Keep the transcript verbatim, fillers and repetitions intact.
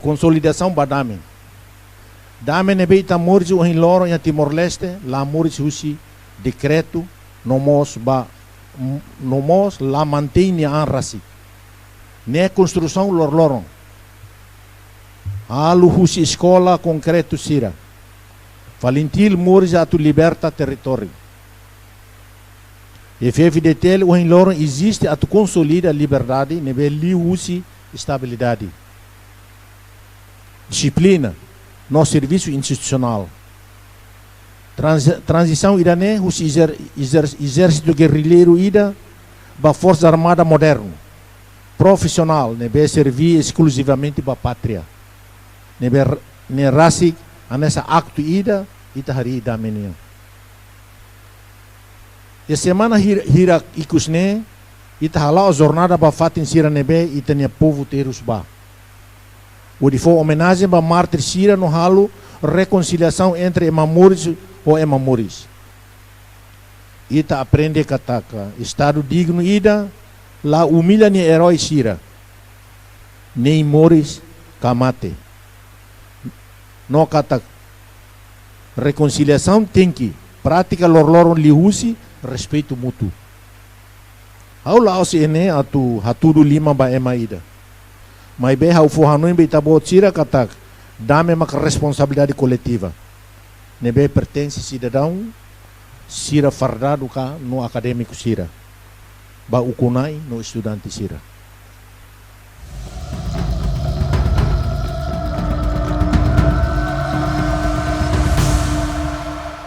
Konsolidasaun ba dame. Dame ne'ebé ita moris ohin loron iha Timor-Leste la moris husi dekretu, no mós ba, no mós la mantein nia an rasik. Ne'e konstrusaun loroloron. Halo husi eskola konkretu sira. FALINTIL moris atu liberta territóriu. F-FDTL ohin loron eziste atu konsolida liberdade ne'ebé liuhusi estabilidade, dixiplina, no servisu institusionál. Transi-, tranzisaun ida-ne'e husi ezer-, ezer-, ezérsitu gerrilleiru ida ba forsa armada modernu, profisionál, ne'ebé serví eskluzivamente ba pátria. Ne'ebé r-, ne'e rasik hanesan aktu ida ita harii dame nian. Iha semana hir-, hirak ikus ne'e, ita hala'o jornada ba fatin sira ne'ebé ita-nia povu terus ba, hodi fó omenajen ba mártir sira no halo rekonsiliasaun entre ema moris ho ema moris. Ita aprende katak estadu dignu ida la umilha nia erói sira, nein moris ka mate. No katak rekonsiliasaun tenke prátika loroloron liuhusi respeitu mútuu. Ha'u la'ós iha ne'e atu hatudu liman ba ema ida. Maibé ha'u fó hanoin ba ita-boot sira katak dame maka responsabilidade koletiva ne'ebé pertense sidadaun sira fardadu ka no akadémiku sira, ba ukun-na'in no estudante sira.